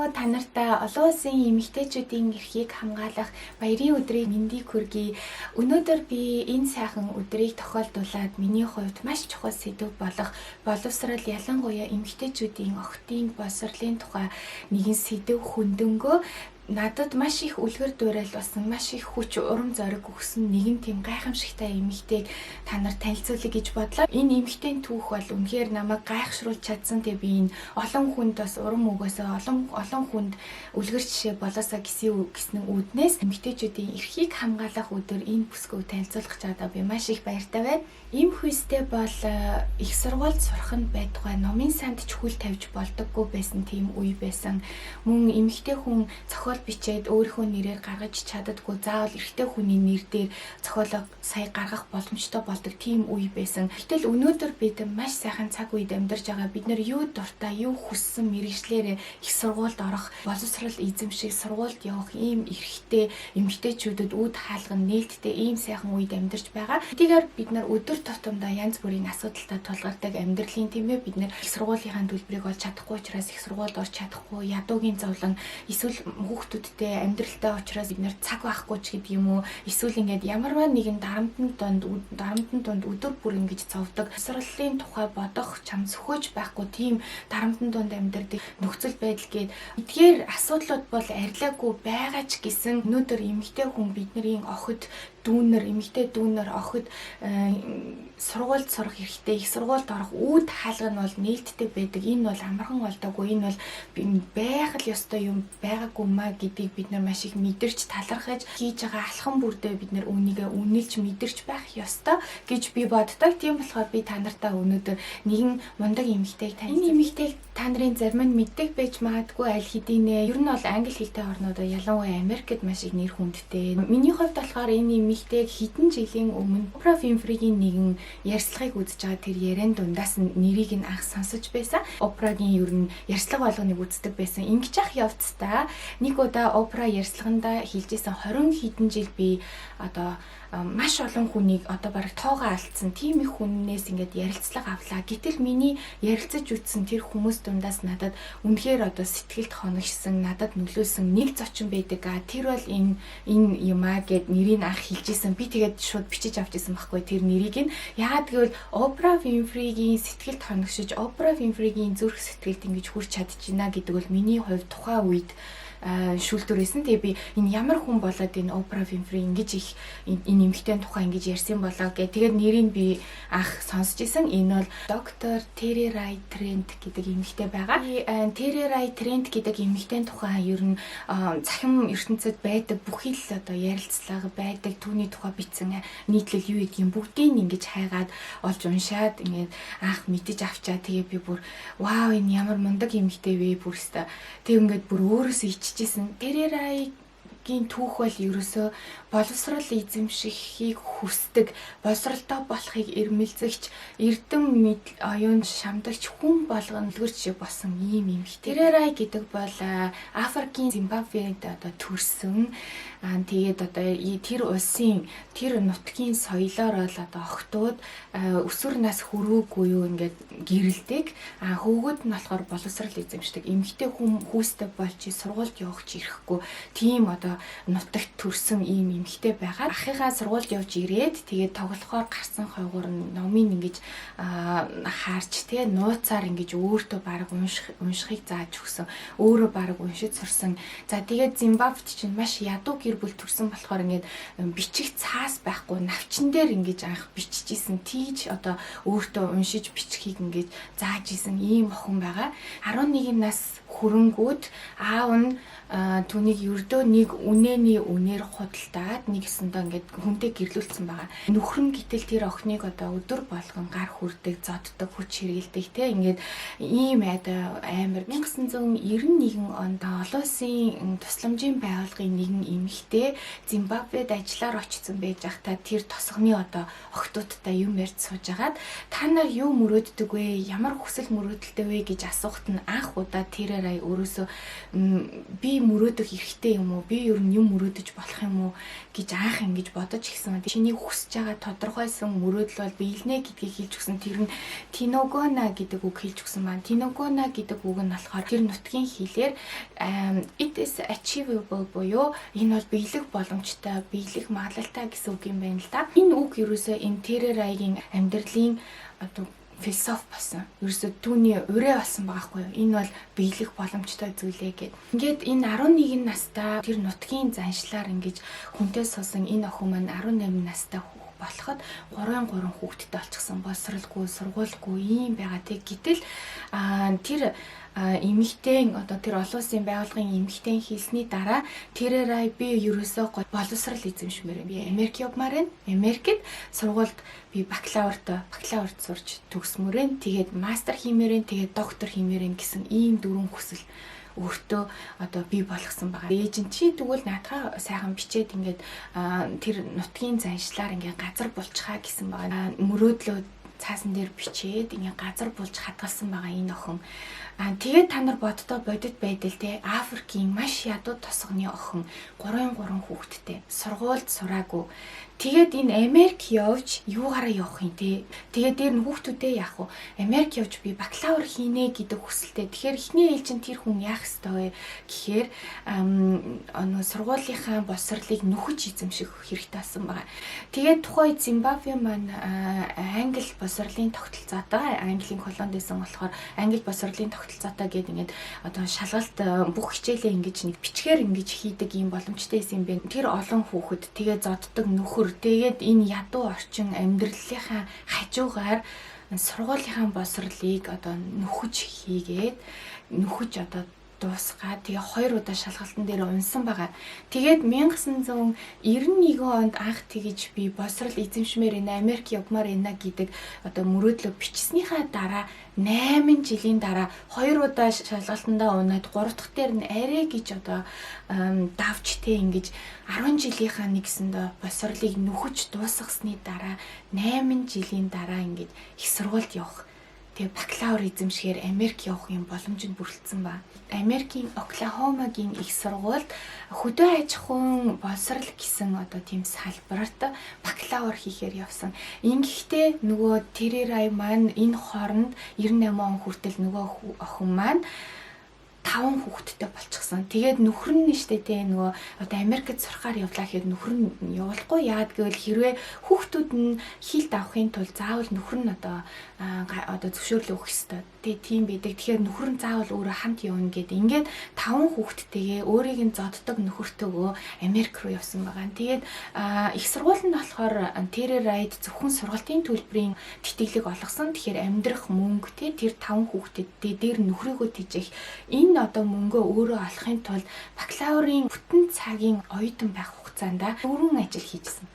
Сайн уу, та нартай олон улсын эмэгтэйчүүдийн эрхийг хамгаалах баярын өдрийн мэндийг хүргэе. Өнөөдөр би энэ сайхан өдрийг тохиолдуулаад миний хувьд маш чухал сэдэв болох боловсрал, ялангуяа эмэгтэйчүүдийн охидын боловсролын тухай нэгэн сэдэв хөндөнгөө надад маш их үлгэр дуурайл болсон, маш их хүч, урам зориг өгсөн нэгэн тийм гайхамшигтай эмэгтэйг та нарт танилцуулъя гэж бодлоо. Энэ эмэгтэйн түүх бол үнэхээр намайг гайхшруулж чадсан. Тэгээ би энэ олон хүнд бас урам өгөөсөө, олон олон хүнд үлгэр жишээ болоосоо гэсэн үүднээс эмэгтэйчүүдийн эрхийг хамгаалах өдөр энэ бүсгүйг танилцуулах чадаа би маш их баяртай байна. Эм хүйстэй бол их сургуульд сурах нь байтугай номын санд ч хөл тавьж болдоггүй байсан тийм үе байсан. Мөн эмэгтэй хүн зохиол бичээд өөрийнхөө нэрээр гаргаж чаддаггүй, заавал эрэгтэй хүний нэр дээр зохиолоо сая гаргах боломжтой болдог тийм үе байсан. Гэтэл өнөөдөр бид маш сайхан цаг үед амьдарч байгаа. Бид нар юу дуртай, юу хүссэн мэргэжлээрээ их сургуульд орох, боловсрол эзэмших, сургуульд явах ийм эрхтэй эмэгтэйчүүдэд үүд хаалган нээлттэй ийм сайхан үед амьдарч байгаа. Хэдийгээр бид нар өдөр тутамдаа янз бүрийн асуудалтай тулгардаг амьдралын, тийм ээ, бид нар их сургуулийнхаа төлбөрийг олж чадахгүй учраас их сургуульд орч чадахгүй, ядуугийн зовлон, эсвэл хүүхдүүдтэй амьдралтай учраас бид нар цаг байхгүй ч гэдэг юм уу, эсвэл ингээд ямарваа нэгэн дарамтан дунд өдөр бүр ингэж зовдог, боловсролын тухай бодох чам сөхөөж байхгүй тийм дарамтан дунд амьдардаг нөхцөл байдал гээд эдгээр асуудлууд бол арилаагүй байгаа ч гэсэн өнөөдөр эмэгтэй хүн, бидний охид дүүнер, эмэгтэй дүүнер охид сургуульд сурах эрхтэй, их сургуульд орох үүд хаалга нь бол нээлттэй байдаг. Энэ бол амархан болдоггүй. Энэ бол байх л ёстой юм байгаагүй маа гэдгийг бид нар маш их мэдэрч, талархаж, хийж байгаа алхам бүрдээ бид нар үүнийгээ үнэлж, мэдэрч байх ёстой гэж би боддог. Тийм болохоор би та нартай өнөөдөр нэгэн мундаг эмэгтэйг тань. Энэ эмэгтэйг та нарын зарим нь мэддэг байж магадгүй, аль хэдийнэ. Ер нь бол англи хэлтэй орнуудад, ялангуяа Америкт маш их нэр хүндтэй. Миний хувьд болохоор энэ эмэгтэйг хэдэн жилийн өмнө Опра Винфригийн нэгэн ярилцлагыг үзэж байгаа тэр яриан дундаас нь нэрийг нь анх сонсож байсан. Опрагийн ер нь ярилцлага болгоныг үздэг байсан. Ингэж ах явцдаа нэг удаа Опра ярилцлаганда хэлжсэн: 20 хэдэн жил би одоо маш олон хүнийг, одоо бараг тоогоо алдсан тийм их хүннээс ингээд ярилцлага авлаа. Гэтэл миний ярилцаж үзсэн тэр хүмүүс дундаас надад үнэхээр одоо сэтгэлд хоногшсон, надад нөлөөлсөн нэг зочин байдаг. А тэр бол энэ юм аа гэд нэрийг анх хэлжсэн. Би тэгээд шууд бичиж авч ирсэн байхгүй тэр нэрийг нь. Яагаад гэвэл Опра Винфригийн сэтгэлд хоногшиж, Опра Винфригийн зүрх сэтгэлд ингэж хүрч чадчихна гэдэг бол миний хувьд тухайн үед шүүлтүр байсан. Тэгээ би энэ ямар хүн болоод энэ Опра Винфри ингэж их энэ эмэгтэй тухай ингэж ярьсан болоо гэх. Тэгээд нэрийг би анх сонсч исэн. Энэ бол доктор Терерай Трент гэдэг эмэгтэй байгаа. Терерай Трент гэдэг эмэгтэй тухай ер нь цахим ертөнцид байдаг бүхий л одоо ярилцлага байдаг, түүний тухай бичсэн нийтлэл юу гэдгийг бүгдийг ингэж хайгаад олж уншаад ингээд анх мэдэж авчаа. Тэгээ би бүр вау, энэ ямар мундаг эмэгтэй вэ бүр өстой. Тэг ингээд бүр өөрөөсөө иччихсэн. Терерайгийн түүх бол ерөөсөө боловсрол эзэмшихийг хүсдэг, боловсролтой болохыг эрмэлзэгч, эрдэм оюун шамдагч хүн болгоно үлгэр жишээ болсон ийм эмэгтэй. Терерай гэдэг бол Африкийн Зимбабвед одоо төрсөн. Тэгээд одоо тэр улсын, тэр нутгийн соёлоор бол одоо охидууд өсвөр нас хүрээгүй юу ингээд гэрлэдэг. А хөвгүүд нь болохоор боловсрол эзэмшдэг. Эмэгтэй хүн хүүстэй болж сургуульд явах ч ирэхгүй. Тийм одоо нутагт төрсөн ийм эмэгтэй байгаа. Ахыгаа сургуульд явж ирээд тэгээд тоглохоор гарсан хойгуур нь номыг ингэж хаарч те нууцаар ингэж өөртөө бараг уншихыг зааж өгсөн. Өөрөө бараг уншиж сурсан. За, тэгээд Зимбабвед чинь маш ядуу гэр бүл төрсэн болохоор ингээд бичих цаас байхгүй, навчин дээр ингэж анх биччихсэн. Тийж одоо өөртөө уншиж бичихийг ингэж зааж исэн ийм охин байгаа. 11 нас хүрэнгүүт аав нь түүнийг ердөө нэг үнээний үнээр худалдаад нэг ёсондоо ингээд хүнтэй гэрлүүлсэн байгаа. Нөхөр нь гэтэл тэр охиныг одоо өдөр болгон гар хүрдэг, зоддог, хүч хэрэглэдэг те, ингээд ийм айда амар. 1991 онд олон улсын тусламжийн байгууллагын нэгэн эмэгтэй Зимбабвед ажиллаар очсон байж байхдаа тэр тосгоны одоо охидуудтай юм ярьж сууж агаад та нар юу мөрөөддөг вэ? вэ? Ямар хүсэл мөрөөдөлтэй вэ гэж асуухт нь анх удаа Тэрэрай өөрөөсөө би мөрөөдөх эрхтэй юм уу? Би ер нь юм мөрөөдөж болох юм уу гэж анх ингэж бодож ирсэн. Чиний хүсэж байгаа тодорхойсон мөрөөдөл бол биелнэ гэдгийг хэлж өгсөн. Тэр нь Тиногона гэдэг үг хэлж өгсөн маань. Тиногона гэдэг үг нь болохоор тэр нутгийн хэлээр it is achievable буюу энэ бол биелэх боломжтой, биелэх магадлалтай гэсэн үг юм байна л да. Энэ үг ерөөсөө энэ Тэрэрайгийн амьдралын одоо философи болсон. Ерөөсөө түүний ураа болсон байгаа хгүй юу? Энэ бол биелэх боломжтой зүйлээ гэд. Ингээд энэ 11 настай тэр нутгийн заншлаар ингэж хүнтэй суусан энэ охин маань 18 настай болоход 3 3 хүүхэдтэй болчихсон. Боловсралгүй, сургуульгүй ийм байгаа тэг. Гэтэл тэр эмэгтэй, одоо тэр олон улсын байгууллагын эмэгтэй хэлсний дараа тэрээрээ би ерөөсөө боловсрал эзэмшмээр, би Америк явмаар байна. Америкт сургуульд би бакалаврт сурч төгсмөр байна. Тэгээд мастер хиймээр байна. Тэгээд доктор хиймээр байна гэсэн ийм дөрвөн хүсэл өөртөө одоо бий болгосон байгаа. Ээж нь чи тэгвэл наадхаа сайхан бичээд ингээд тэр нутгийн заншлаар ингээд газар булчхаа гэсэн байгаа. Мөрөөдлөө цаасан дээр бичээд ингээд газар булж хадгалсан байгаа энэ охин. Тэгээд та нар боддоо, бодит байдал те, Африкийн маш ядуу тосгоны охин, 3 3 хүүхэдтэй, сургуульд сураагүй. Тэгээд энэ Америк явж юугаараа явах юм те. Тэгээд дээр нь хүүхдүүдээ яах вэ? Америк явж би бакалавр хийнэ гэдэг хүсэлтэй. Тэгэхээр эхний ээлжинд тэр хүн яах ёстой вэ гэхээр нөгөө сургуулийнхаа боловсролыг нөхөж эзэмших хэрэгтэй болсон байгаа. Тэгээд тухайн Зимбабве маань англи боловсролын тогтолцоотой, Английн колони байсан болохоор англи боловсролын тогтолцоотой гэдэг ингээд одоо шалгалт, бүх хичээлээ ингэж нэг бичгээр ингэж хийдэг юм боломжтой байсан юм байна. Тэр олон хүүхэд, тэгээ зоддог нөхөр, тэгээд энэ ядуу орчин амьдралынхаа хажуугаар сургуулийнхаа боловсролыг одоо нөхөж хийгээд, нөхөж одоо дуусгаад, тэгээ хоёр удаа шалгалтан дээр унсан байгаа. Тэгээд 1991 онд анх тэгэж би боловсрол эзэмшмээр байна, Америк явмаар байна гэдэг одоо мөрөөдлөө бичснийхаа дараа 8 жилийн дараа хоёр удаа шалгалтандаа унаад, гурав дахь дээр нь арай гэж одоо давж те ингэж 10 жилийнхаа нэгсэндээ боловсролыг нөхөж дуусгасны дараа, 8 жилийн дараа ингэж их сургуульд явах, тэгээ бакалавр эзэмшихээр Америк явах юм боломж нь бүрэлдсэн ба. Америкийн Оклахомагийн их сургуульд хөдөө аж ахуйн боловсрал гэсэн одоо тийм салбарт бакалавр хийхээр явсан. Ингэхдээ нөгөө Тэрэрай маань энэ хооронд 98 он хүртэл нөгөө охин маань таван хүүхэдтэй болчихсон. Тэгээд нөхөр нь штэ те, нөгөө одоо Америкт сурахаар явлаа гэхэд нөхөр нь явуулахгүй. Яагаад гэвэл хэрвээ хүүхдүүд нь хил давахын тулд заавал нөхөр нь одоо зөвшөөрлөө өгөх ёстой. Тэгээ тийм байдаг. Тэгэхээр нөхөр нь заавал өөрөө хамт явна гэд ингээд таван хүүхэдтэйгээ, өөрийг нь зоддог нөхөртөөгөө Америк руу явсан байгаа. Тэгээд их сургууль нь болохоор Тэрэрайд зөвхөн сургалтын төлбөрийн тэтгэлэг олгосон. Тэгэхээр амьдрах мөнгө те, тэр таван хүүхдэд дээр нөхрийгөө тэжээх энэ одоо мөнгөө өөрөө олохын тулд бакалаврын бүтэн цагийн оюутан байх хугацаанд дөрвөн ажил хийжсэн.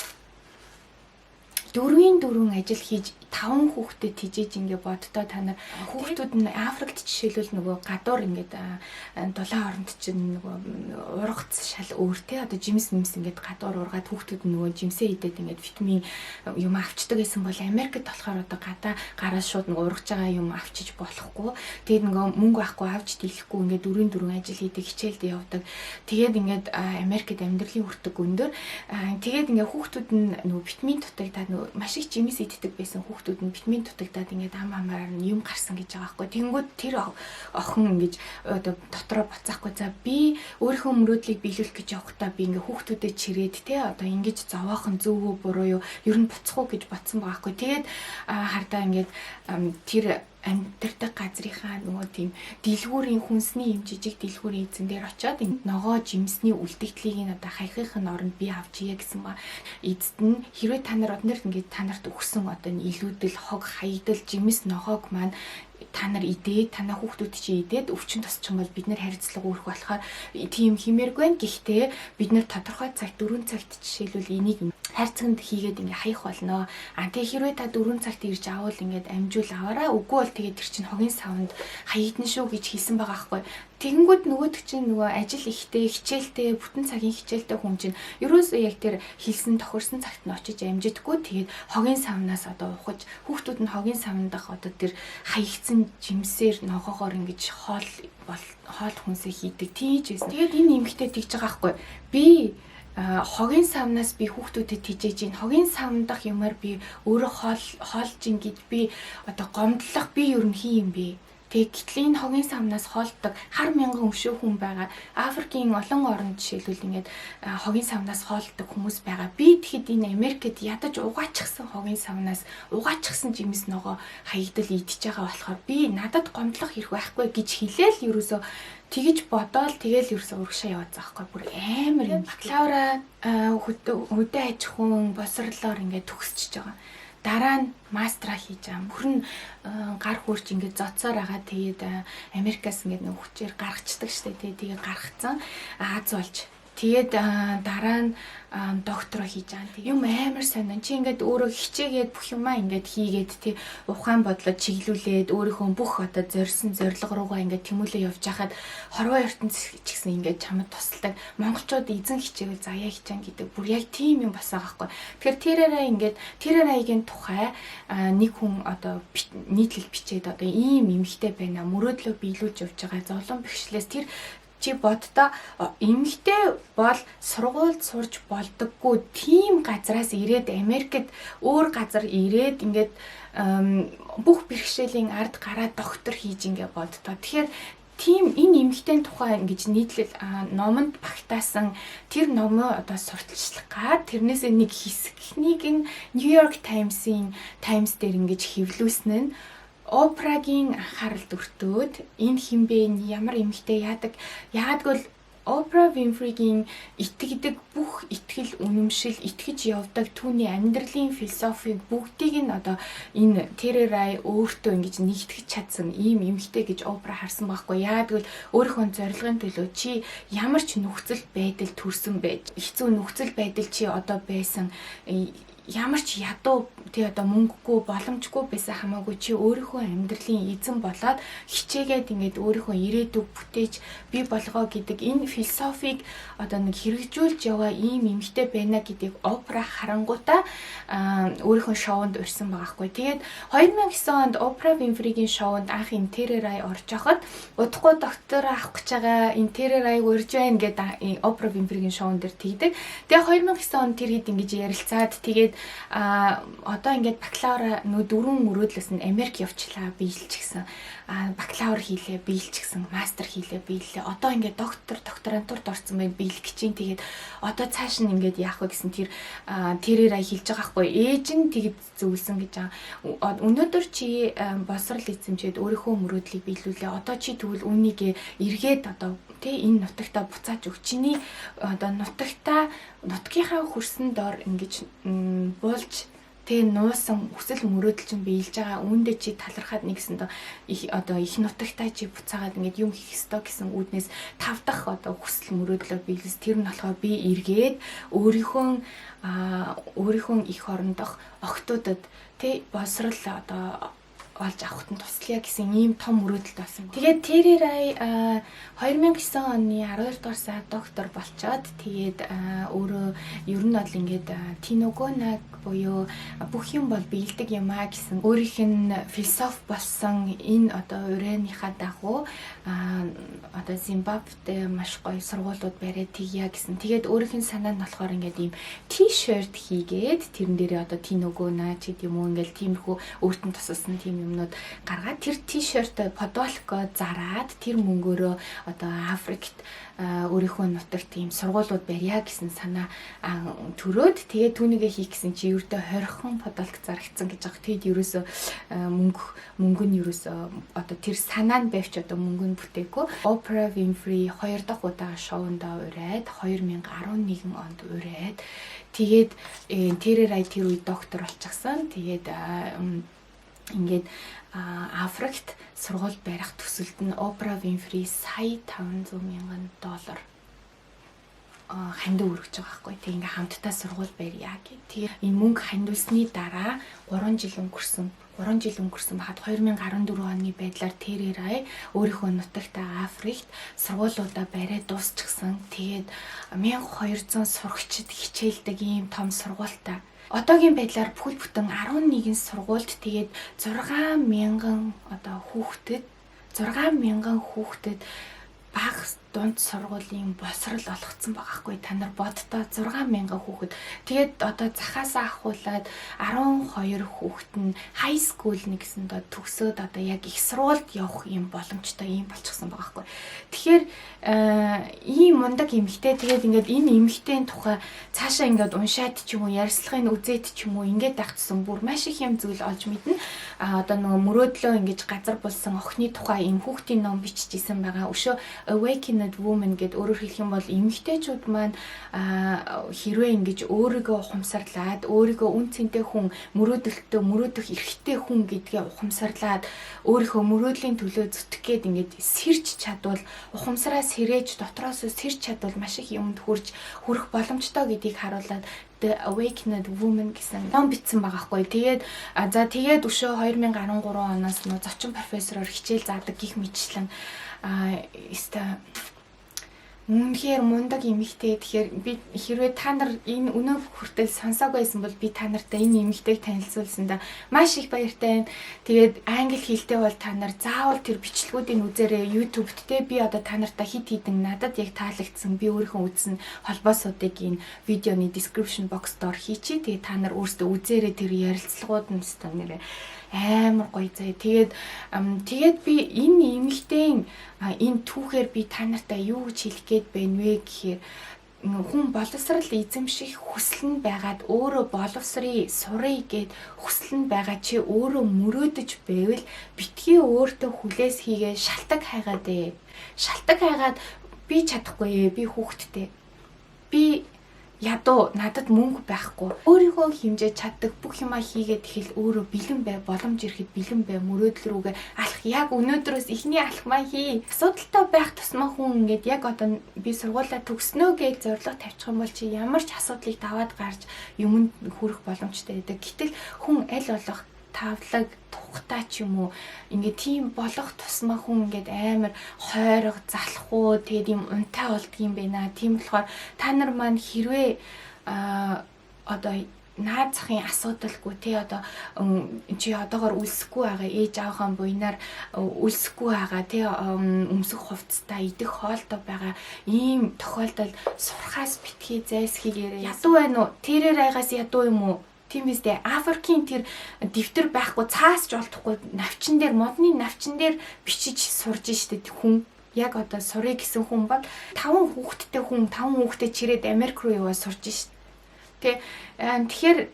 Дөрвийн дөрвөн ажил хийж, таван хүүхдэд тэжээж, ингээ боддоо та нар, хүүхдүүд нь Африкт жишээлбэл нөгөө гадуур ингээд дулаан оронд чинь нөгөө ургац шал өөр те, одоо жимс мэмс ингээд гадуур ургаад, хүүхдүүд нь нөгөө жимсээ идээд ингээд витамин юм авчдаг гэсэн бол Америкт болохоор одоо гадаа гараа шууд нөгөө ургаж байгаа юм авчиж болохгүй. Тэгээд нөгөө мөнгө байхгүй, авч дийлэхгүй, ингээд дөрвийн дөрвөн ажил хийдэг, хичээлд явдаг. Тэгээд ингээд Америкт амьдралын хүртэг өндөр. Тэгээд ингээд хүүхдүүд нь нөгөө витамин дутагдаад, нөгөө маш их жимс иддэг байсан хүүхдүүд нь витамин дутагдаад ингээд ам амаар нь юм гарсан гэж байгаа байхгүй. Тэнгүүд тэр охин ингэж одоо дотроо буцаахгүй, за би өөрийнхөө мөрөөдлийг биелүүлэх гэж явахдаа би ингээ хүүхдүүдэд чирээд те, одоо ингэж зовоохон зөв үү, буруу юу, ер нь буцах уу гэж бодсон байгаа байхгүй. Тэгээд хардаа ингээд тэр амьдардаг газрынхаа нөгөө тийм дэлгүүрийн, хүнсний юм жижиг дэлгүүрийн эзэн дээр очиод ногоо жимсний үлдэгдлийг нь одоо хаяхын оронд би авчия гэсэн ба. Эцэст нь хэрвээ та нар однор ингээд та нарт өгсөн одоо энэ илүүдэл, хог хаягдал жимс ногоог маань та нар идээд, танаа хүүхдүүд чи идээд өвчин тусчих юм бол бид нар хариуцлага үүрэх болохоор тийм химээргүй байна. Гэхдээ бид нар тодорхой цагт, 4 цагт жишээлбэл энийг хайрцагт хийгээд ингээ хаях болно. А тэгээ хэрвээ та 4 цагт ирж авал ингээд амжуул аваараа. Үгүй бол тэгээд тэр чинь хогийн савнд хаягдана шүү гэж хэлсэн байгаа байхгүй. Тэгэнгүүт нөгөөдөг чинь нөгөө ажил ихтэй, хичээлтэй, бүтэн цагийн хичээлтэй хүн чинь ерөөсөө яг тэр хэлсэн тохирсон цагт нь очиж амжидаггүй. Тэгээд хогийн савнаас одоо ухаж, хүүхдүүд нь хогийн савндах одоо тэр хаягдсан жимсээр ногоогоор ингэж хоол бол хоол хүнсээ хийдэг тийж байсан. Тэгээд энэ эмэгтэй тэгж байгаа байхгүй. Би хогийн савнаас би хүүхдүүдэд тижээж ийн, хогийн савндах юмар би өөрөө хоол хоолж ин гэж би одоо гомдлох би ер нь хий юм бэ? Тэгээ гэтэл энэ хогийн савнаас хоолдог хар мянган өшөө хүн байгаа. Африкийн олон оронд жишээлбэл ингээд хогийн савнаас хоолдог хүмүүс байгаа. Би тэгэхэд энэ Америкт ядаж угаачихсан хогийн савнаас угаачихсан жимс ногоо хаягдал идчихэж байгаа болохоор би надад гомдлох хэрэг байхгүй гэж хэлээл ерөөсөө тэгэж бодоол тэгэл ерөөсөө урагшаа яваад байгаа байхгүй. Бүр амар юм. Бакалавра хөдөө аж ахуйн боловсролоор ингээд төгсчихөж байгаа. Дараа нь мастера хийж байгаа. Мөхөр нь гар хөрч ингээд зоцоор байгаа. Тэгээд Америкаас ингээд нэг хүчээр гаргацдаг штэ. Тэгээд гаргацсан. Аз болж. Тэгээд дараа нь доктороо хийж байгаа. Юм амар сонин. Чи ингээд өөрөө хичээгээд бүх юмаа ингээд хийгээд тий ухаан бодлоо чиглүүлээд өөрийнхөө бүх одоо зорьсон зорилго руугаа ингээд тэмүүлээ явж хахад хорвоо ертөнц ч гэсэн ингээд чамд тусалдаг. Монголчууд эзэн хичээвэл заяа хичээн гэдэг бүр яг тийм юм болсон байгаа байхгүй. Тэгэхээр тэрээрээ ингээд тэрээрээгийн тухай нэг хүн одоо нийтлэл бичээд одоо ийм эмэгтэй байна. Мөрөөдлөө биелүүлж явж байгаа. Зовлон бэрхшлээс тэр чи боддоо эмэгтэй бол сургуульд сурж болдоггүй тийм газраас ирээд Америкт өөр газар ирээд ингээд бүх бэрхшээлийн ард гараад доктор хийж ингээ боддоо. Тэгэхээр тийм энэ эмэгтэйн тухай ингэж нийтлэл номонд багтаасан тэр номоо одоо сурталчлах гад тэрнээсээ нэг хэсэгнийг нь New York Times-ийн Times дээр ингэж хэвлүүлсэн нь Опрагийн анхааралд өртөөд энэ хэн бэ, ямар эмэгтэй яадаг, яагадгүй Опра Винфригийн итгэдэг бүх итгэл үнэмшил, итгэж явдаг түүний амьдралын философиг бүгдийг нь одоо энэ Терри Рай өөртөө ингэж нэгтгэж чадсан ийм эмэгтэй гэж Опра харсан байхгүй. Яагад гэвэл өөрийнхөө зорилгын төлөө чи ямар ч нөхцөл байдал төрсэн байж, хэцүү нөхцөл байдал чи одоо байсан, ямар ч ядуу тий одоо мөнгөгүй боломжгүй байсан хамаагүй чи өөрийнхөө амьдралын эзэн болоод хичээгээд ингээд өөрийнхөө ирээдүг бүтээж бий болгоо гэдэг энэ философиг одоо нэг хэрэгжүүлж яваа ийм эмэгтэй байна гэдгийг Опра харангуутаа өөрийнхөө шоунд урьсан байгаа хгүй. Тэгээд 2009 онд Опра Винфригийн шоунд анх энэ Терри Рай орж байхад удахгүй доктор авах гэж байгаа энэ Терри Райг урьж байна гэдэг Опра Винфригийн шоунд дэр тэгдэг. Тэгээд 2009 онд тэр хэд ингэж ярилцаад тэгээд одоо ингээд бакалавра нөө дөрвөн мөрөөдлөөс нь Америк явчлаа биелчихсэн. Бакалавр хийлээ биелчихсэн, мастер хийлээ биеллээ. Одоо ингээд доктор, докторантурт орсон байна биелэх гэж чинь. Тэгээд одоо цааш нь ингээд яах вэ гэсэн тэр тэрээр хэлж байгаа хгүй. Ээж нь тэгэд зөвлөсөн гэж байгаа. Өнөөдөр чи боловсрол эзэмшээд өөрийнхөө мөрөөдлийг биелүүлээ. Одоо чи тэгвэл үүнийг эргээд одоо тий энэ нутагтаа буцааж өг. Чиний одоо нутагтаа нутгийнхаа хөрсөн дор ингэж буулж тэ нуусан хүсэл мөрөөдөл чинь биелж байгаа. Үүндээ чи талархаад нэгсэндээ их одоо их нутагтаа чи буцаагаад ингээд юм хийх ёстой гэсэн үүднээс тав дахь одоо хүсэл мөрөөдлөө биелээс тэр нь болохоор би эргээд өөрийнхөө их орондох охтуудад тэ боловсрол одоо олж авахт нь туслая гэсэн ийм том мөрөөдөлт болсон. Тэгээд Терри Рай 2009 оны 12 дугаар сард доктор болчоод тэгээд өөрөө ер нь бол ингээд Тиногонаг буюу бүх юм бол биелдэг юм а гэсэн өөрийнх нь философи болсон энэ одоо урааныхаа дагуу одоо Зимбабвед маш гоё сургуулиуд бариад тэгье гэсэн. Тэгээд өөрийнх нь санаа нь болохоор ингээд ийм T-shirt хийгээд тэрэн дээрээ одоо Тиногона ч гэдэг юм уу ингээд тиймэрхүү өөрт нь тусалсан тийм юмнууд гаргаад тэр T-shirt подолко зараад тэр мөнгөөрөө одоо Африкт өөрийнхөө нутагт тийм сургуулиуд барья гэсэн санаа төрөөд тэгээд түүнийгээ хийх гэсэн чи ердөө 20хан подолк зарагдсан гэж байгаа. Тэгэд ерөөсөө мөнгө нь ерөөсөө одоо тэр санаа нь байвч одоо мөнгө нь бүтээгүй. Oprah Winfrey 2 дахь удаа шоундаа ураад 2011 онд ураад тэгээд Терри Рай тэр үед доктор болчихсон. Тэгээд ингээд Африкт сургууль барих төсөлд нь Oprah Winfrey сая 500 мянган доллар хандив өргөж байгаа байхгүй. Тэг ингээ хамтдаа сургууль барья гэх. Тэгээ энэ мөнгө хандуулсны дараа 3 жил өнгөрсөн. 3 жил өнгөрсөн байхад 2014 оны байдлаар Терри Рай өөрийнхөө нутагт Африкт сургуулиудаа бариад дуусчихсан. Тэгээд 1200 сурагчид хичээлдэг ийм том сургуультай. Одоогийн байдлаар бүхэл бүтэн 11 сургуульд, тэгээд 6000 одоо хүүхдэд, 6000 хүүхдэд бага, дунд сургуулийн боловсрол олгоцсон байгаа хгүй. Та нар боддоо, 6000 хүүхэд. Тэгээд одоо захаасаа ахуулаад 12 хүүхэд нь high school нэгсэн доо төгсөөд одоо яг их сургуульд явах юм боломжтой юм болчихсон байгаа хгүй. Тэгэхээр ийм мундаг эмэгтэй. Тэгээд ингээд энэ эмэгтэйн тухай цаашаа ингээд уншаад ч юм уу, ярилцлагыг үзээд ч юм уу, ингээд тагтсан бүр маш их юм зүйл олж мэднэ. А одоо нөгөө мөрөөдлөө ингэж газар булсан охины тухай ийм хүүхдийн ном биччихсэн байгаа. Өшөө Awakened Woman гэд. Өөрөөр хэлэх юм бол эмэгтэйчүүд маань хэрвээ ингэж өөрийгөө ухамсарлаад, өөрийгөө үнэ цэнтэй хүн, мөрөөдөлтөө мөрөөдөх эрхтэй хүн гэдгээ ухамсарлаад, өөрийнхөө мөрөөдлийн төлөө зүтгэх гээд ингэж сэрч чадвал, ухамсараа сэрээж, дотроос сэрч чадвал маш их юмд хүрэх боломжтой гэдгийг харуулад The Awakened Woman гэсэн ном бичсэн байгаа хгүй. Тэгээд за, тэгээд өшөө 2013 оноос нөө зочин профессороор хичээл заадаг гих мэтчлэн өстой үнэхээр мундаг эмэгтэй. Тэгэхээр би хэрвээ та нар энэ өнөө хүртэл сонсоогүй байсан бол би та нартай энэ эмэгтэйг танилцуулсандаа маш их баяртай байна. Тэгээд англи хэлтэй бол та нар заавал тэр бичлэгүүдийг үзээрэй YouTube-д те. Би одоо та нартай хэд хэдэн надад яг таалагдсан, би өөрийнхөө үзсэн холбоосуудыг энэ видеоны description box доор хийчихье. Тэгээд та нар өөрсдөө үзээрэй. Тэр ярилцлагууд нь өстой нэрээ амар гоё заяа. Тэгээд би энэ эмэгтэйн энэ түүхээр би та нартай юу гэж хэлэх гээд байна вэ гэхээр хүн боловсрал эзэмших хүсэл нь байгаад, өөрөө боловсрыг сурыг гэд хүсэл нь байгаа, чи өөрөө мөрөөдөж байвал битгий өөртөө хүлээс хийгээ, шалтаг хайгаад ээ. Шалтаг хайгаад би чадахгүй, би хүүхэдтэй. Би ядуу, надад мөнгө байхгүй. Өөрийнхөө хэмжээ чаддаг бүх юмаа хийгээд эхэл, өөрөө бэлэн бай, боломж ирэхэд бэлэн бай, мөрөөдөл рүүгээ алах. Яг өнөөдрөөс эхний алхмаа хий. Асуудалтай байх тусмаа хүн ингээд яг одоо би сургуулаа төгснөө гэж зорилго тавьчих юм бол чи ямар ч асуудлыг даваад гарч юмд хүрэх боломжтой байдаг. Гэтэл хүн аль болох тавлаг тухтай ч юм уу, ингээд тийм болох тусмаа хүн ингээд амар хойрог залхуу, тэгээд юм унтай болдго юм байна. Тийм болохоор та нар маань хэрвээ одоо наад захын асуудалгүй тий, одоо чи одоогор үлсэхгүй байгаа, ээж аавынхаа буйнаар үлсэхгүй байгаа тий, өмсөх хувцастай, идэх хоолтой байгаа ийм тохиолдолд сурахаас битгий зайлсхийгээрэй. Ядуу байна уу? Тэрээр айгаас ядуу юм уу? Тийм биз дээ. Африкийн тэр дэвтэр байхгүй, цаас ч олдохгүй, навчин дээр, модны навчин дээр бичиж сурж штэ хүн. Яг одоо сурыг гэсэн хүн бол таван хүүхэдтэй хүн, таван хүүхэдтэй чирээд Америк руу яваа сурж штэ. Тэ, тэгэхээр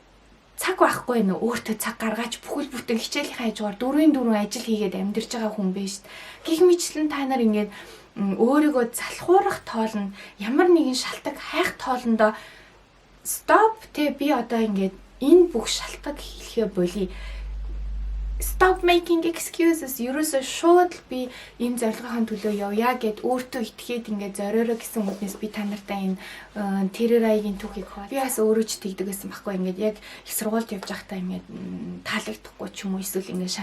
цаг байхгүй нөө, өөртөө цаг гаргаач. Бүхэл бүтэн хичээлийнхаа хажуугаар дөрвийн дөрвөн ажил хийгээд амьдарч байгаа хүн байж штэ. Гэх мэтчлэн та нар ингээд өөрийгөө залхуурах тоолно, ямар нэгэн шалтаг хайх тоолондоо stop тэ, би одоо ингээд энэ бүх шалтаг хэлэхээ болий, stop making excuses. Ерөөсөө шууд л би энэ зорилгын төлөө явъя гэд өөртөө итгээд ингээд зориороо гэсэн үднэс би та нартай энэ Терри Райгийн түүхийг хаваа. Би бас өөрөө ч тэгдэг байсан байхгүй. Ингээд яг их сургуульд явж байхдаа ингээд таалагдахгүй ч юм уу, эсвэл ингээд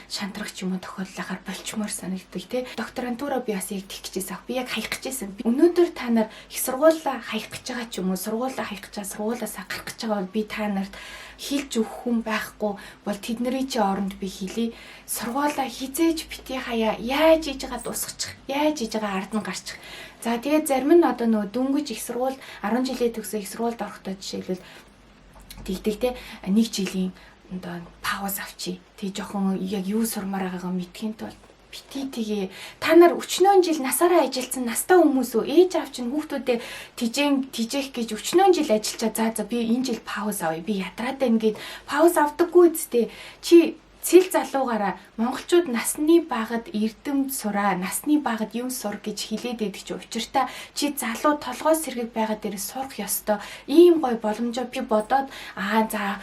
шантрах ч юм уу тохиолдлохоор болчмоор санагддаг тий. Докторантура би бас яг тэгэх гэжсэн. Би яг хаях гэжсэн. Өнөөдөр та нар их сургуулаа хаях гэж байгаа ч юм уу, сургуулаа хаях гэж байгаа, сургуулаасаа гарах гэж байгаа бол би та нарт хэлж өгөх хүн байхгүй бол тэдний чи оронд би хэлье. Сургуулаа хэзээ ч битгий хаяа, яаж хийж байгаа дуусгачих. Яаж хийж байгаа ард нь гарчих. За, тэгээд зарим нь одоо нөгөө дөнгөж их сургууль 10 жилээ төгсөө их сургуульд орохдоо жишээлбэл тэгдэг те, нэг жилийн одоо pause авчи. Тэг жоохон яг юу сурмаар байгаагаа мэдхийн тулд. Битгий тгээ. Та нар өчнөөн жил насаараа ажилласан настай хүмүүс үү? Ээж аав чинь хүүхдүүдээ тижээн тижээх гэж өчнөөн жил ажиллачаа, за за, би энэ жил pause авъя, би ядраад байна гэд pause авдаггүй үсттэй. Чи цэл залуугаараа монголчууд насны багад эрдэм сураа, насны багад юм сур гэж хэлээд байдаг чи учиртай. Чи залуу, толгой сэргэг байгаа дээр сурах ёстой. Ийм гоё боломжоо би бодоод аа за.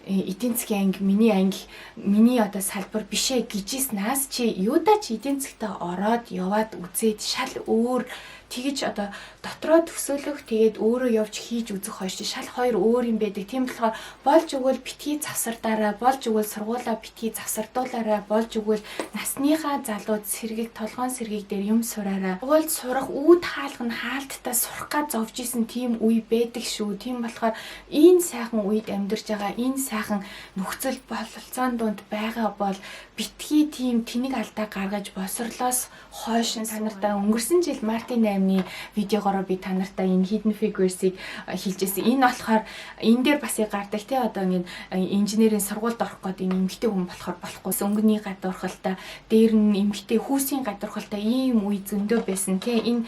Эдийн засгийн анги миний анги, миний одоо салбар бишээ гэжсэн чи юудаа ч эдийн засгтаа ороод яваад үзээд шал өөр, тэгэж одоо дотроо төсөөлөх, тэгээд өөрөө явж хийж үзэх хоёр чи шал хоёр өөр юм байдаг. Тийм болохоор болж өгвөл битгий завсардаараа, болж өгвөл сургуулаа битгий завсардуулаарай, болж өгвөл насныхаа залууд сэргийг, толгоон сэргийг дээр юм сураарай. Сургуульд сурах үүд хаалга нь хаалттай сурах га зовж исэн тийм үе байдаг шүү. Тийм болохоор энэ сайхан үед амьдарч байгаа, энэ сайхан нөхцөл бололцоон дунд байгаа бол битгий тийм тэнэг алдаа гаргаж боловсрлоос хойш. Та нартай өнгөрсөн жил мартын 8-ны видеогоороо би та нартай энэ Hidden Figures-ыг хэлжсэн. Энэ болохоор энэ дээр бас гардаг те, одоо ингэ инженерийн сургуульд орох гээд энэ эмэгтэй хүн болохоор болохгүй. Өнгөний гадуурхалтай, дээр нь эмэгтэй хүүсийн гадуурхалтай ийм үе зөндөө байсан те. Энэ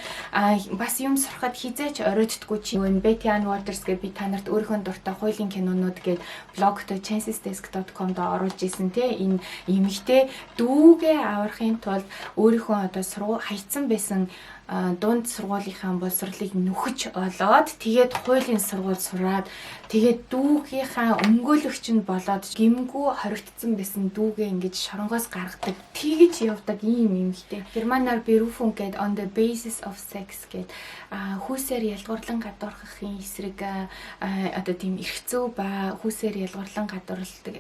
бас юм сурахад хизээч оройтдгүй чи. Энэ Betty Ann Waters гэж би та нарт өөрийнхөө дуртай хуулийн кинонууд гээд блогтой chancesdesk.com-д оруулж исэн те. Энэ эмэгтэй дүүгээ аврахын тулд өөрийнхөө одоо сургууль хайцсан байсан дунд сургуулийнхаа боловсролыг нөхөж олоод, тэгээд хуулийн сургууль сураад, тэгээд дүүгийнхаа өмгөөлөгч нь болоод, гэмгүй хоригдсон байсан дүүгээ ингэж шоронгоос гаргадаг, тэгж явдаг ийм эмэгтэй. Германаар Berufung гээд On the Basis of Sex гээд хүүсээр ялгуурлан гадуурхахын эсрэг, одоо тийм эрх зүй ба хүүсээр ялгуурлан гадуурладаг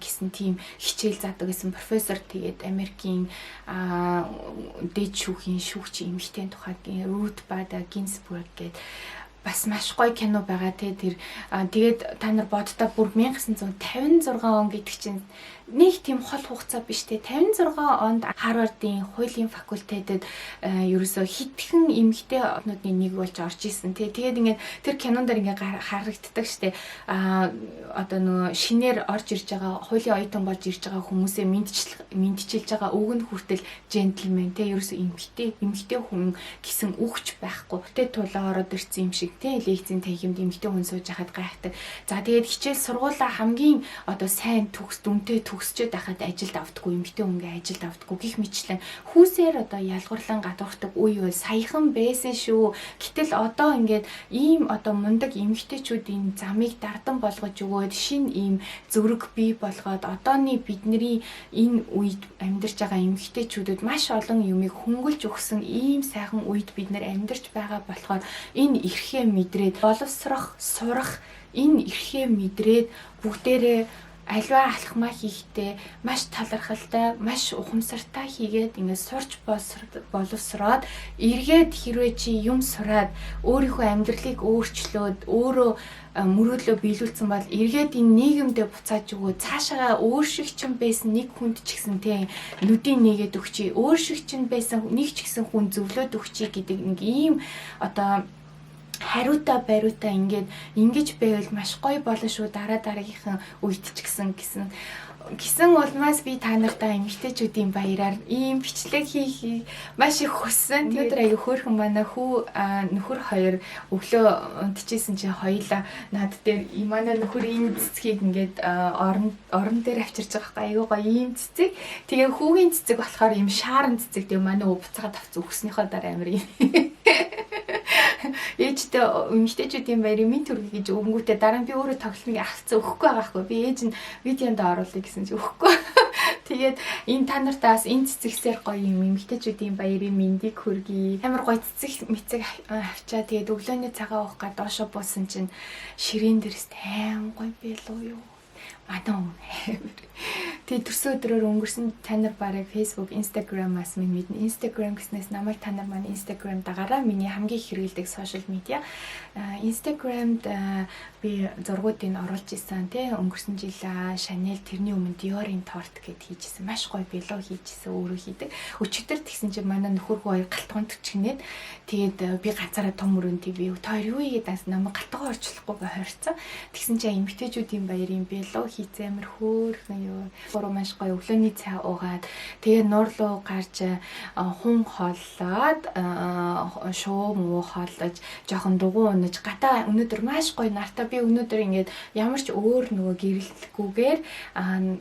гэсэн тийм хичээл заадаг гэсэн профессор, тэгээд Америкийн дээд шүүхийн шүүгч эмэгтэй тухайд Ruth Bader Ginsburg гээд бас маш гоё кино байгаа те. Тэр тэгээд та нар боддоо бүр 1956 он гэдэг чинь нэг тийм хол хугацаа биш те. 56 онд Харвардын хуулийн факультетэд ерөөсөө хитгэн эмэгтэй однуудын нэг болж орж исэн те. Тэгээд ингээд тэр кинон дээр ингээд харагддаг штэ. Одоо нөгөө шинээр орж ирж байгаа, хуулийн оюутан болж ирж байгаа хүмүүсээ мэдчилж байгаа үг нь хүртэл gentleman те. Ерөөсөө эмэгтэй хүн гэсэн үгч байхгүй те. Тулаа ороод ирсэн юм шиг те. Лекцийн танхимд эмэгтэй хүн сууж байхад гайхдаг. За, тэгээд хичээл сургуулаа хамгийн одоо сайн төгс дүнтэй төгсчөөд байхад ажилд авдаггүй, эмэгтэй хүнгээ ажилд авдаггүй гэх мэтчлэн хүүсээр одоо ялгуурлан гадуурхдаг үе бол саяхан байсан шүү. Гэтэл одоо ингээд ийм одоо мундаг эмэгтэйчүүдийн замыг дардан болгож өгөөд, шинэ ийм зөрөг бий болгоод, одооны бидний энэ үед амьдарч байгаа эмэгтэйчүүдэд маш олон юмыг хөнгөлж өгсөн ийм сайхан үед бид нар амьдарч байгаа болохоор энэ эрхээ мэдрээд боловсрох, сурах энэ эрхээ мэдрээд бүгдээрээ аливаа алхмаа хийхдээ маш талархалтай, маш ухамсартай хийгээд ингээд сурч боловсроод, эргээд хэрвээ чи юм сураад өөрийнхөө амьдралыг өөрчлөөд, өөрөө мөрөөдлөө биелүүлсэн бол эргээд энэ нийгэмдээ буцааж өгөө, цаашаага өөр шиг ч байсан нэг хүнд ч гэсэн те нүдийн нэгээд өгчий, өөр шиг ч байсан нэг ч гэсэн хүн зөвлөөд өгчий гэдэг нэг ийм одоо хариутай бариутай ингээд ингэж байвал маш гоё болно шүү, дараа дараагийнхан үед ч гэсэн гэсэн улмаас би та нартай эмэгтэйчүүдийн баяраар ийм бичлэг хийхийг маш их хүссэн. Өнөөдөр аягүй хөөрхөн манай хүү нөхөр хоёр өглөө унтчихсэн чинь хоёлаа над дээр манай нөхөр ийм цэцгийг ингээд орон орон дээр авчирч байгаа байхгүй, аягүй гоё ийм цэцэг. Тэгээ хүүгийн цэцэг болохоор ийм шааран цэцэг. Тэгээ манай өө буцаагаад авц өгснийхөө дараа амар юм ээжтэй эмэгтэйчүүдийн баярын мэнд хүргэе гэж өгөнгүүтээ дараа нь би өөрөө тоглолтыг авцсан, өгөхгүй байгаа хгүй. Би ээж нь видеонд оруулъя гэсэн чи өгөхгүй. Тэгээд энэ та нартай бас энэ цэцэгсээр гоё юм эмэгтэйчүүдийн баярын мэндийг хүргэе. Амар гоё цэцэг мэцэг авчаа, тэгээд өглөөний цагаан уух га доошо буусан чинь ширээн дээрс аим гоё билүү юу. Манай хүн амар. Тэгээ төрсөн өдрөөр өнгөрсөн та нар бараг Facebook, Instagram-аас минь мэднэ. Instagram гэснээс намайг та нар манай Instagram дагаараа, миний хамгийн их хэрэглэдэг social media. Instagram-д би зургуудыг оруулж исэн тий, өнгөрсөн жил Chanel, тэрний өмнө Dior-ын торт гэд хийжсэн. Маш гоё билүү хийжсэн, өөрөө хийдэг. Өчигдөр тэгсэн чинь манай нөхөр хүү хоёр гал тогоон төчгнээд, тэгээд би ганцаараа том өрөөнд би та хоёр юу хийгээд аас намайг гал тогоо орчлохгүй бай хорцсон. Тэгсэн чинь эмэгтэйчүүдийн баярын билүү хийцэн амар хөөрхөн юу. Гурав маш гоё өглөөний цай уугаад тэгээ нуур руу гарч хүн хооллоод, шуу муу хооллож, жоохон дугуй унаж, гадаа өнөөдөр маш гоё нартай. Би өнөөдөр ингээд ямар ч өөр нөгөө гэрэлтгүйгээр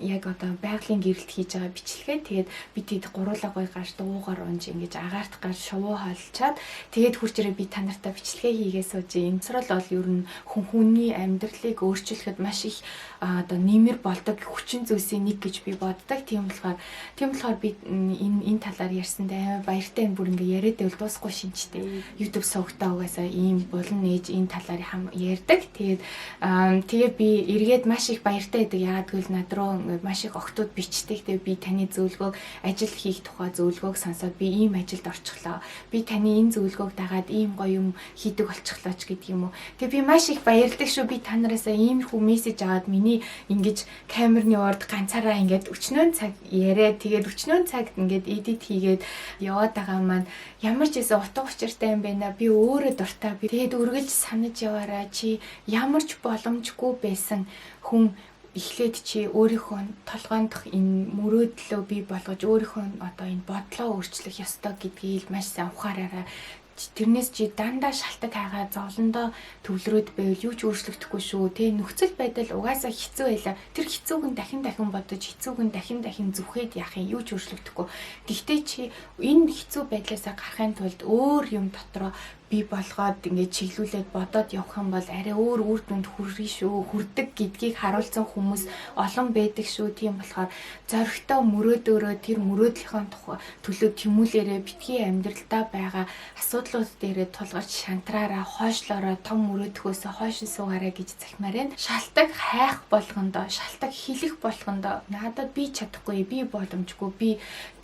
яг одоо байгалийн гэрэлт хийж байгаа бичлэгээ. Тэгээд би тэд гуруулаа гоё гарч дугуйгаар унж, ингэж агаарт гарч шувуу хоолчаад, тэгээд хурж ирээ би та нартай бичлэгээ хийгээ сууж. Энэ цэцрол бол ер нь хүн хүний амьдралыг өөрчлөхөд маш их одоо нэмэр болдог хүчин зүйлсийн нэг гэж би боддог. Тийм болохоор би энэ талаар ярьсанд амар баяртай юм, бүр ингээ яриад байвал дуусахгүй шинжтэй. YouTube сувгтаа угаасаа ийм булан нээж энэ талаар хам ярьдаг. Тэгээд би эргээд маш их баяртай байдаг. Яагаад гэвэл над руу маш их охтууд бичдэг. Тэгээд би таны зөвлөгөөг, ажил хийх тухай зөвлөгөөг сонсоод би ийм ажилд орчихлоо. Би таны энэ зөвлөгөөг дагаад ийм гоё юм хийдэг болчихлоо ч гэдэг юм уу. Тэгээ би маш их баярлдаг шүү. Би та нараасаа иймэрхүү мессеж аваад миний ингэж камерны урд ганцаараа ингээд өчнөөн цаг яриад, тэгээд өчнөөн цагт ингээд edit хийгээд яваад байгаа маань ямар ч байсан утга учиртай юм байна. Би өөрөө дуртай. Би тэгээд үргэлж санаж яваарай. Чи ямар ч боломжгүй байсан хүн эхлээд чи өөрийнхөө толгойн дох энэ мөрөөдлөө бий болгож, өөрийнхөө одоо энэ бодлоо өөрчлөх ёстой гэдгийг маш сайн ухаараарай. Тэрнээс чи дандаа шалтаг хайгаа зовлондоо төвлөрөөд байвал юу ч өөрчлөгдөхгүй шүү. Тэ, нөхцөл байдал угаасаа хэцүү байлаа. Тэр хэцүүг нь дахин дахин бодож, хэцүүг нь дахин дахин зүхээд яах юм, юу ч өөрчлөгдөхгүй. Тэгтээ чи энэ хэцүү байдлаасаа гарахын тулд өөр юм дотроо бий болгоод, ингээд чиглүүлээд бодоод явах юм бол арай өөр үр дүнд хүрнэ шүү. Хүрдэг гэдгийг харуулсан хүмүүс олон байдаг шүү. Тийм болохоор зоригтой мөрөөдөөрөө, тэр мөрөөдлийнхөө тухай төлөө тэмүүлээрээ, битгий амьдралдаа байгаа асуудлууд дээрээ тулгарч шантраараа, хойшлоороо, том мөрөөдөхөөсөө хойш суугаарай гэж захимаар байна. Шалтаг хайх болгондоо, шалтаг хэлэх болгондоо, надад би чадахгүй, би боломжгүй, би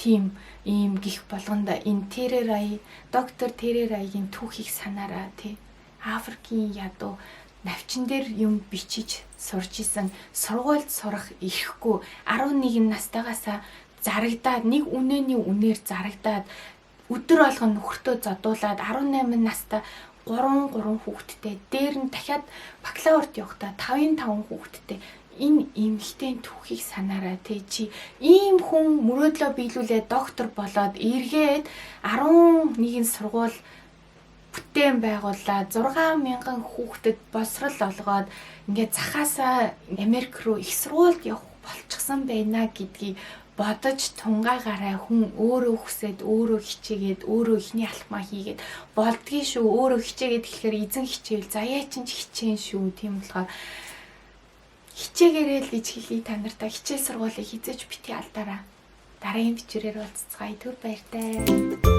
тийм ийм гих болгондоо энэ Тэрэрай, доктор Терерагийн түүхийг санаараа, тий. Африкийн ядуу навчин дээр юм бичиж сурж исэн, сургуульд сурах эрхгүй, 11 настайгаасаа зарагдаад, нэг үнэний үнээр зарагдаад, өдөр болгон нөхөртөө зодуулаад, 18 настай 3 3 хүүхэдтэй, дээр нь дахиад бакалаврт явахдаа 5-ын 5 хүүхэдтэй энэ эмэгтэйн түүхийг санаарай, тий. Чи ийм хүн мөрөөдлөө биелүүлээ, доктор болоод эргээд 11 сургууль бүтээн байгуулаад, 6000 хүүхдэд боловсрол олгоод, ингээд захаасаа Америк руу их сургуульд явах болчихсон байна гэдгийг бодож тунгаагаарай. Хүн өөрөө хүсээд, өөрөө хичээгээд, өөрөө эхний алхмаа хийгээд болдгий шүү. Өөрөө хичээгээд гэхээр эзэн хичээл заяа чинь ч хичээн шүү. Тийм болохоор хичээгээрэй л гэж хэлье та нартай. Хичээл сургуулийг хэзээ ч битгий алдаарай. Дараагийн бичлэгээр уулзацгаая. Түр баяртай.